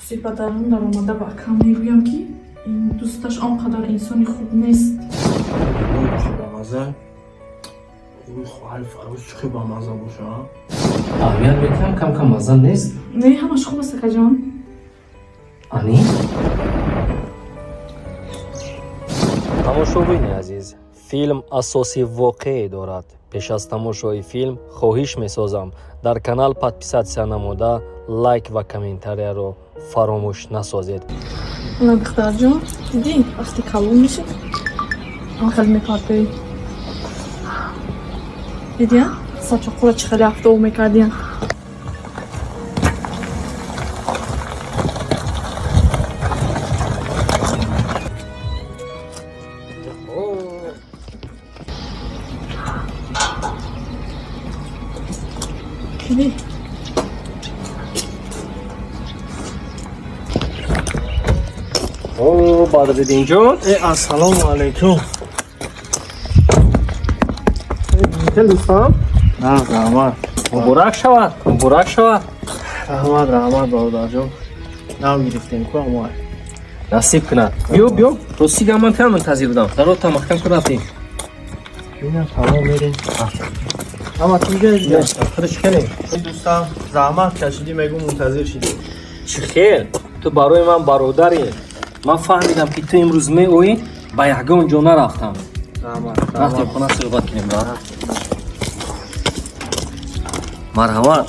Ҳозир ба дарун даромада ба акам мегӯям, ки ин дӯсташ он қадар инсони хуб нест. Чӣ бамаза! Ой, хоҳари Фарроз, чӣ хел бамаза боша! Аҳамият метиҳам, кам кам мазза нест. Не, ҳамаш хуб аст, акаҷон. Ани Тамошобини азиз, филм асоси воқеӣ дорад. Пеш аз тамошои филм хоҳиш месозам, дар канал подписаться намуда, лайк ва комментарияро фаромӯш насозед. Ана, духтарҷон, дидӣ, вақте калон мешӣ, он хеле мепартоӣ. Дидия, сачоқура чӣ хеле афтов мекардиян. Дидӣ? О, Бадриддинҷон! Э, ассалому алайкум! Хел, дӯстам? На, раҳмат. Муборак шавад, муборак шавад! Раҳмат, раҳмат, бародарҷон. Нав гирифтем ку амоа. Насиб кунад. Биё, биё, рости гап, ман тиам мунтазир будам. Даро маҳкам кун, рафтем. Бинам, тамом, мерем. Ҳама тинҷа? Худаш хеле. Дӯстам, заҳмат кашидӣ, мегӯ, мунтазир шидӣ. Чӣ хел, ту барои ман бародарӣ. Ман фаҳмидам, ки ту имрӯз меоӣ, ба ягон ҷо нарафтам. Раҳмат. Рафтем хона, суҳбат кунем. Марҳамат.